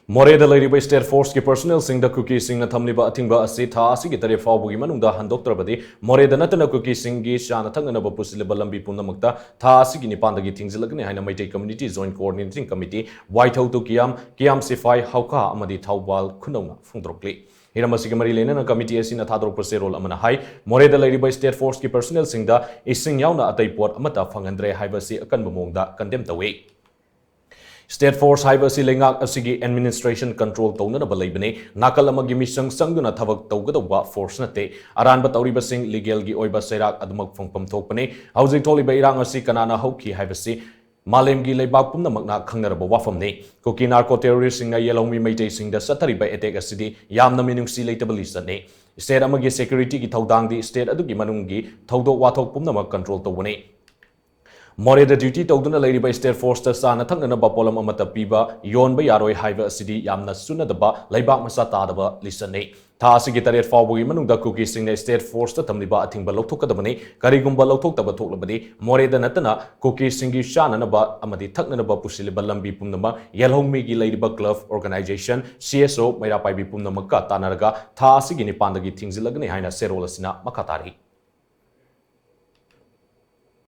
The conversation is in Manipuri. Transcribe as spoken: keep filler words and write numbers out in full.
ꯃꯣꯔꯦꯗ ꯂꯩꯔꯤꯕ State Force ꯀꯤ personnel ꯁꯤꯡꯗ ꯀꯨꯀꯤꯁꯤꯡꯅ ꯊꯝꯂꯤꯕ ꯑꯊꯤꯡꯕ ꯑꯁꯤ ꯊꯥ ꯑꯁꯤꯒꯤ ꯇꯔꯦꯠ ꯐꯥꯎꯕꯒꯤ ꯃꯅꯨꯡꯗ ꯍꯟꯗꯣꯛꯇ꯭ꯔꯕꯗꯤ ꯃꯣꯔꯦꯗ ꯅꯠꯇꯅ ꯀꯨꯀꯤꯁꯤꯡꯒꯤ ꯆꯥꯅ ꯊꯛꯅꯅꯕ ꯄꯨꯁꯤꯜꯂꯤꯕ ꯂꯝꯕꯤ ꯄꯨꯝꯅꯃꯛꯇ ꯊꯥ ꯑꯁꯤꯒꯤ ꯅꯤꯄꯥꯟꯗꯒꯤ ꯊꯤꯡꯖꯤꯜꯂꯒꯅꯤ ꯍꯥꯏꯅ Meitei Community Joint Coordinating Committee, Waithou to Kiyam, Kiyam Siphai ꯍꯧꯈꯥ ꯑꯃꯗꯤ ꯊꯧꯕꯥꯜ ꯈꯨꯅꯧꯅ ꯐꯣꯡꯗꯣꯔꯛꯂꯤ꯫ ꯍꯤꯔꯝ ꯑꯁꯤꯒꯤ ꯃꯔꯤ ꯂꯩꯅꯅ committee ꯑꯁꯤꯅ ꯊꯥꯗꯣꯔꯛꯄ ꯆꯦꯔꯣꯜ ꯑꯃꯅ ꯍꯥꯏ, ꯃꯣꯔꯦꯗ ꯂꯩꯔꯤꯕ State Force ꯀꯤ personnel ꯁꯤꯡꯗ ꯏꯁꯤꯡ ꯌꯥꯎꯅ ꯑꯇꯩ ꯄꯣꯠ ꯑꯃꯠꯇ ꯐꯪꯍꯟꯗ꯭ꯔꯦ ꯍꯥꯏꯕ ꯑꯁꯤ ꯑꯀꯟꯕ ꯃꯑꯣꯡꯗ condemn ꯇꯧꯏ꯫ State Force ꯍꯥꯏꯕ ꯑꯁꯤ ꯂꯩꯉꯥꯛ ꯑꯁꯤꯒꯤ administration control ꯇꯧꯅꯅꯕ ꯂꯩꯕꯅꯤ꯫ ꯅꯥꯀꯜ ꯑꯃꯒꯤ ꯃꯤꯆꯪ ꯆꯪꯗꯨꯅ ꯊꯕꯛ ꯇꯧꯒꯗꯧꯕ force ꯅꯠꯇꯦ꯫ ꯑꯔꯥꯟꯕ ꯇꯧꯔꯤꯕꯁꯤꯡ legal ꯒꯤ ꯑꯣꯏꯕ ꯆꯩꯔꯥꯛ ꯑꯗꯨꯃꯛ ꯐꯪꯐꯝ ꯊꯣꯛꯄꯅꯤ꯫ ꯍꯧꯖꯤꯛ ꯊꯣꯛꯂꯤꯕ ꯏꯔꯥꯡ ꯑꯁꯤ ꯀꯅꯥꯅ ꯍꯧꯈꯤ ꯍꯥꯏꯕꯁꯤ ꯃꯥꯂꯦꯝꯒꯤ ꯂꯩꯕꯥꯛ ꯄꯨꯝꯅꯃꯛꯅ ꯈꯪꯅꯔꯕ ꯋꯥꯐꯝꯅꯤ꯫ ꯀꯨꯀꯤ narco terrorist ꯁꯤꯡꯅ ꯌꯦꯜꯍꯧꯃꯤ ꯃꯩꯇꯩꯁꯤꯡꯗ ꯆꯠꯊꯔꯤꯕ attack ꯑꯁꯤꯗꯤ ꯌꯥꯝꯅ ꯃꯤꯅꯨꯡꯁꯤ ꯂꯩꯇꯕ ꯂꯤꯆꯠꯅꯤ꯫ State ꯑꯃꯒꯤ security ꯒꯤ ꯊꯧꯗꯥꯡꯗꯤ state ꯑꯗꯨꯒꯤ ꯃꯅꯨꯡꯒꯤ ꯊꯧꯗꯣꯛ ꯋꯥꯊꯣꯛ ꯄꯨꯝꯅꯃꯛ control ꯇꯧꯕꯅꯤ꯫ ꯃꯣꯔꯦꯗ duty ꯇꯧꯗꯨꯅ ꯂꯩꯔꯤꯕ State Force ꯇ ꯆꯥꯅ ꯊꯛꯅꯅꯕ ꯄꯣꯠꯂꯝ ꯑꯃꯠꯇ ꯄꯤꯕ, ꯌꯣꯟꯕ ꯌꯥꯔꯣꯏ ꯍꯥꯏꯕ ꯑꯁꯤꯗꯤ ꯌꯥꯝꯅ ꯆꯨꯅꯗꯕ, ꯂꯩꯕꯥꯛ ꯃꯆꯥ ꯇꯥꯗꯕ ꯂꯤꯆꯠꯅꯤ꯫ ꯊꯥ ꯑꯁꯤꯒꯤ ꯇꯔꯦꯠ ꯐꯥꯎꯕꯒꯤ ꯃꯅꯨꯡꯗ ꯀꯨꯀꯤꯁꯤꯡꯅ State Force ꯇ ꯊꯝꯂꯤꯕ ꯑꯊꯤꯡꯕ ꯂꯧꯊꯣꯛꯀꯗꯕꯅꯤ꯫ ꯀꯔꯤꯒꯨꯝꯕ ꯂꯧꯊꯣꯛꯇꯕ ꯊꯣꯛꯂꯕꯗꯤ ꯃꯣꯔꯦꯗ ꯅꯠꯇꯅ ꯀꯨꯀꯤꯁꯤꯡꯒꯤ ꯆꯥꯅꯅꯕ ꯑꯃꯗꯤ ꯊꯛꯅꯅꯕ ꯄꯨꯁꯤꯜꯂꯤꯕ ꯂꯝꯕꯤ ꯄꯨꯝꯅꯃꯛ ꯌꯦꯜꯍꯧꯃꯤꯒꯤ ꯂꯩꯔꯤꯕ club, organization, C S O, ꯃꯩꯔꯥ ꯄꯥꯏꯕꯤ ꯄꯨꯝꯅꯃꯛꯀ ꯇꯥꯟꯅꯔꯒ ꯊꯥ ꯑꯁꯤꯒꯤ ꯅꯤꯄꯥꯟꯗꯒꯤ ꯊꯤꯡꯖꯤꯜꯂꯒꯅꯤ ꯍꯥꯏꯅ ꯆꯦꯔꯣꯜ ꯑꯁꯤꯅ ꯃꯈꯥ ꯇꯥꯔꯤ꯫